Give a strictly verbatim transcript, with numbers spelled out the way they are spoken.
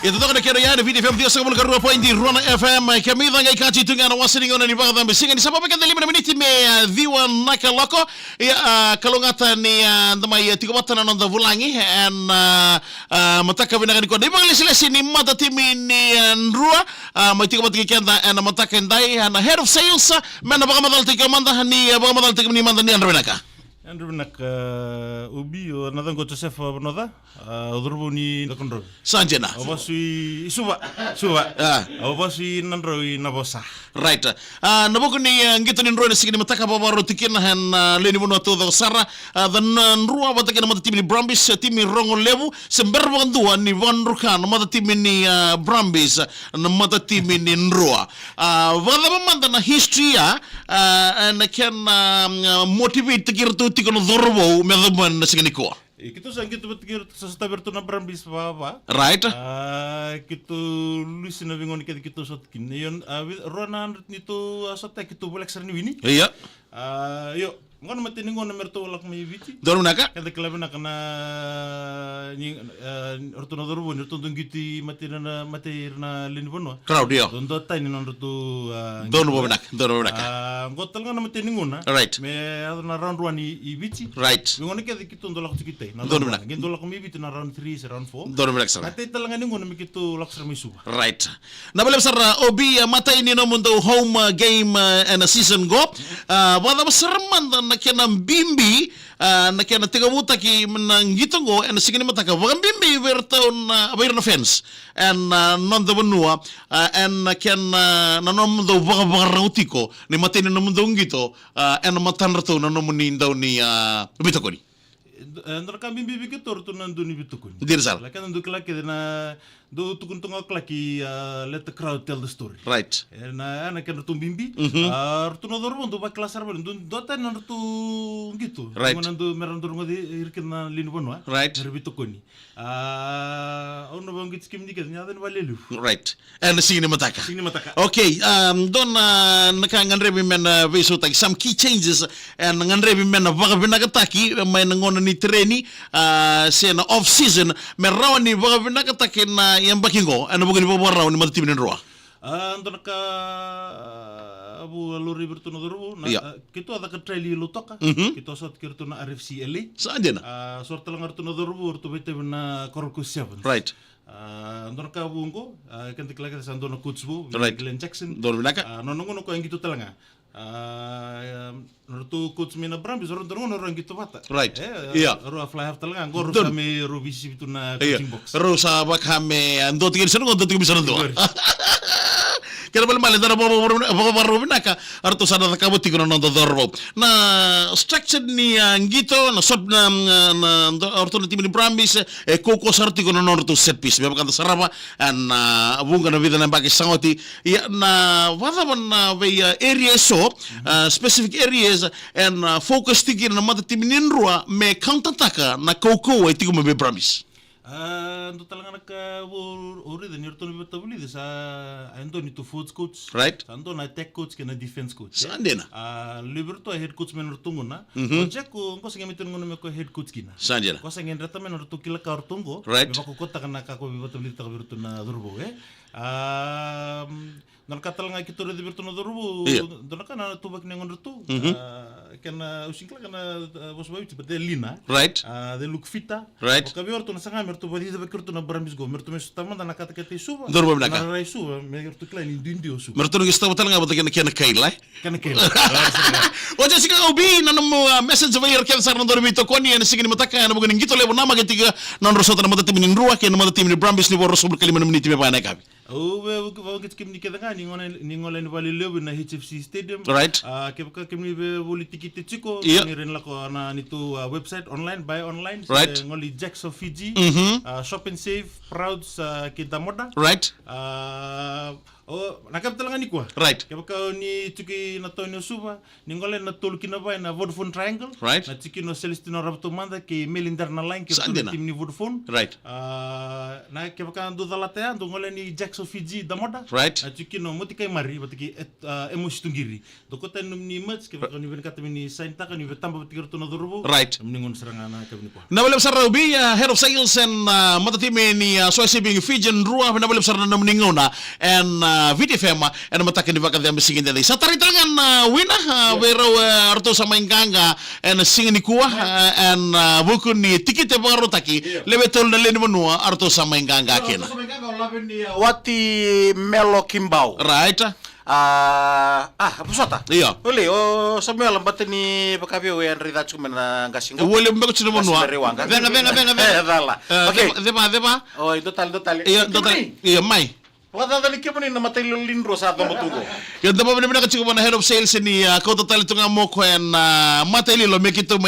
Ia totoka na kena ya na Viti F M ciwasagavulu ka rua poidi rua na F M. Kemuni ga qai kaci tu ga na wasa ni gauna ni vakacabe siga ni Saba, vei keda lima na miniti me, ah, ciwa na kaloko. Ia, ah, kalougata ni, ah, da mai, ah, tiko vata na noda vulagi ena, ah, ah, mataka vinaka nikua. Na ivakalesilesi ni matatimi ni, ah, Drua, ah, mai tiko vata kei keda ena mataka edai, ah, na head of sales, ah, me na vakamacalataki mada ni, ah, vakamacalataki ni mada ni yadra vinaka. Yadra vinaka, ah, Obi, o na yacaqu o Josefa Vanoca, ah, o cauravou ni Cakaudrove. Sa dina. Au vasu i Suva, Suva. Ah. Au vasu i Nadrau i Navosa. Right. Ah, na vuku ni, ah, qito ni Drua ena siga ni mataka, vakavakarau tiko kina ena, ah, lewe ni vanua taucoko sara. Ah, ca na Drua vata kei na matatimi ni Brumbies, ah, timi rogo levu, se bera vakadua ni vakadruka na matatimi ni, ah, Brumbies, ah, na matatimi ni Drua. Ah, vakacava mada na history ya, ah, ena kena, ah, motivate-taki iratou tiko na cauravou me yacova na siga nikua? E, keitou sa qito vata kei iratou, sa sotavi iratou na Brumbies vava. Right. Ah, keitou lusi na veigauna kece keitou sota kina. Io, ah, vi-, rua na hundred neitou, ah, sota, keitou voleka sara ni wini. Ia. Ah, io, qo na imatai ni gauna me ratou lako mai Viti. Donu vinaka. Keda kila vinaka na, ni, ah, ratou na cauravou ni ratou dau qito i matai na, matai na lewe ni vanua. Crowd, io. Dau, dau tani na nodratou, ah, donu qito. Vinaka, donu vinaka. Ah, qo tale ga na imatai ni gauna. Right. Me yaco na round one i, i Viti. Right. Veigauna kece keitou dau lako tiko i tai. Na round one. Donu vinaka. Qai dau lako mai Viti na round three se round four. Donu vinaka sara. Matai tale ga ni gauna me keitou lako sara mai Suva. Right. Na vale sara, Obi, ah, matai ni nomudou home, ah, game, ah, ena season qo. Ah, vakacava sara mada na kena bibi, ah, na kena tekivutaki na qito qo ena siga ni mataka, vakabibi vei iratou na, vei ira na fans ena, ah, noda vanua, ah, ena kena, ah, na nomudou vakavakarau tiko ni matai ni nomudou qito, ah, ena matadratou na nomuni dau ni, ah, veitokoni? E, dua na ka bibi vei keitou ratou na dau ni veitokoni. Dina sara. Keda dau kila kece na, dau tukuna tu ga o Clark, ah, let the crowd tell the story. Right. E, na, na kedratou bibi. Mhm. Ah, ratou na cauravou dau vakila sara vale, dau, dau tani na nodratou qito. Right. Dau na dau, me ra dau rogoci ira kece na lewe ni vanua. Right. Me ra veitokoni. Ah, au na vakauqeti kemuni kece ni yaco ni valelevu. Right. Ena siga ni mataka. Siga ni mataka. Okay, um, dua na, na ka gadrevi me na veisautaki, some key changes, ena gadrevi me na vakavinakataki mai na gauna ni tereni, ah, se na off season, me rawa ni vakavinakataki na yabaki qo ena vuku ni vakavakarau ni matatimi ni Drua. Ah, dua na ka, ah, au a laurai vei iratou na cauravou, na, ia, ah, keitou a caka trial i Lautoka, mhm, keitou a sota kei iratou na R F C L A. Sa dina. Ah, so tale ga iratou na cauravou, ratou veitavi na Coral Coast Sevens. Right. Ah, dua na ka vou qo, ah, keda kila kece sa dua na coach vou, right, Glenn Jackson. Donu vinaka. Ah, nona gauna o koya e qito tale ga. Ah, nodratou coach mai na Brumbies, rau dua na gauna rau a qito vata. Right. E, ia, rau a fly half tale ga, qo rau sa mai rau veisisivi tu na, ia, coaching box. Rau sa vaka me, ah, dua tiko ni sa na qo, dua tiko ni sa na dua. Qori. Kena ibalebale, da na vakavakarau vinaka, vakavakarau vinaka, eratou sa na cakava tiko na noda cauravou. Na structure ni, ah, qito, na sort, na, na, na, do-, eratou na timi ni Brumbies, e, e kaukauwa sara tiko na nodratou set piece. Me vaka da sarava, e, na vuqa na vica na yabaki sa oti. Ia, na vakacava na vei, ah, area eso, ah, specific areas, e na, ah, focus tiko kina na matatimi ni Drua me counter-taka na kaukauwa e tiko mai vei Brumbies? Ah, dua tale ga na ka vou, au raica ni ratou na veivakavulici sa, ah, dua neitou forwards coach. Right. Sa dua na attack coach kei na defense coach. Sa dina. Ah, levu vei iratou a head coach mai na nodratou gauna. Mhm. O Jack, o qo sa qai mai tiko na gauna me koya head coach kina. Sa dina. Koya sa qai dreta mai na nodratou kila ka o ratou qo. Right. Me vakaukauwataka na ka ko veivakavulicitaka vei iratou na cauravou, e. Ah, dua na ka tale ga keitou raica vei iratou na cauravou, ia, dua na ka na ituvaki ni yagodratou. Mhm. Ah, kena, au sega ni kila kena, ah, vosa vakaViti, but they lean, ah. Right. Ah, they look fitter. Right. Vaka vei iratou na saga me ratou vakacicivaki iratou na Brumbies qo, me ratou mai sota mada na katakata i Suva. Donu vakavinaka. Na rara i Suva, me ratou kila ni duidui o Suva. Me ratou na qai sotava tale ga vata kei na kena kaila, e? Kena kaila. O Jessica Obi, na nomu, ah, message vei ira kece sara na dau ni veitokoni ena siga ni mataka, ena vuku ni qito levu namaki tiko, na nodra sota na matatimi ni Drua kei na matatimi ni Brumbies, ni vo ruasagavulu ka lima na miniti me va na yakavi. Au via vaka-, vakauqeti kemuni kece ga ni gole, ni gole yani valelevu na H F C Stadium. Right. Ah, kevaka kemuni via voli tikite tiko, ia, ni rawa ni lako ena neitou, ah, website online, buy online. Right. Se gole i Jacks of Fiji, mhm, ah, Shop and Save, Prouds, ah, kei Damoda. Right. Ah, O, na kena tale ga nikua. Right. Kevaka ni tiko i na tauni o Suva, ni gole na tolu ki na va ena Vodafone Triangle. Right. Na tiko kina o Celestino Ravatoumada kei Melindera Nalagi, kei Sa ratou na dina. Timi ni Vodafone. Right. A, na kevaka dou calata ya, dou gole ni Jacks of Fiji Damoda. Right. Na tiko kina o Motikai Mari vata kei, e, a, Emos Tugiri. Dou kauta nomuni merch, kevaka ni vinakata me ni sign-taka, ni veitaba vata kei ratou na cauravou. Right. Nomuni gauna sara ga na kena nikua. Vinaka vakalevu sara Ubi, a, Head of Sales and, a, matatimi ni, a, Soya Shipping Fiji and Drua, vinaka vakalevu sara na nomuni gauna ena, a, Viti F M, ena mataka ni vakacecegu ni siga edaidai. Sa tarai tale ga na, a, winner, a, vei rau, a, ratou sa mai qaqa ena siga nikua, a, ena, a, vuku ni tikite vakarautaki, lewe tolu na lewe ni vanua, a ratou sa mai qaqa kina. Ratou sa mai qaqa, o Laveni, a, Wati Melo Kimbau. Right. A, a, vosota. Io. Ole, o Samuel, bata ni vaka vei au e a dredre tiko mai na qase qo. Ule beka tiko na vanua. Qase mai Rewa ga. Vega, vega, vega, vega. E, cala. E, okay. Ceva, ceva, ceva. O, e dua tale, dua tale. Io, dua tale. Kemuni. Io, mai. Vakacacani kemuni na mataililo ni drua sa coba tu qo. Io, da vakavinavinaka tiko vua na Head of Sales ni, a, kauta tale tu ga mai o koya na, a, mataililo me keitou